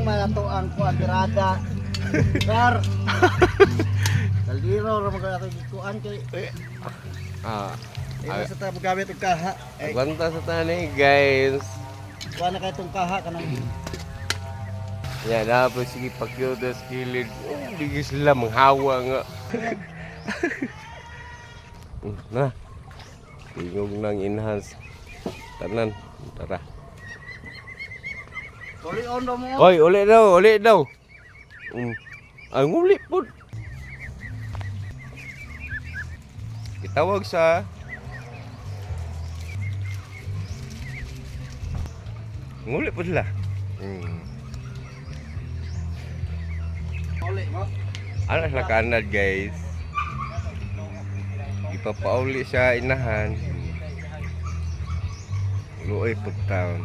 Man ato ang kuan tirada. Sir. Kaldero ra man ato gikuan kay Ah, eh, sa ta gamit og kaha. Eh, agwanta sa tani, guys. Kuan na kay tong kaha kanang Ya, dapat sige pakyut sa kilid. Oh, di sila manghawa nga. Na. Tingog ng enhance. Tanan, tara. Uli on daw mo. Oy, uli daw, uli daw. Ang uli po. Itawag sa. Nguli po sila. Uli mo. Ano sila kaanad, guys. Ipapauli sa inahan. Luoy po taon.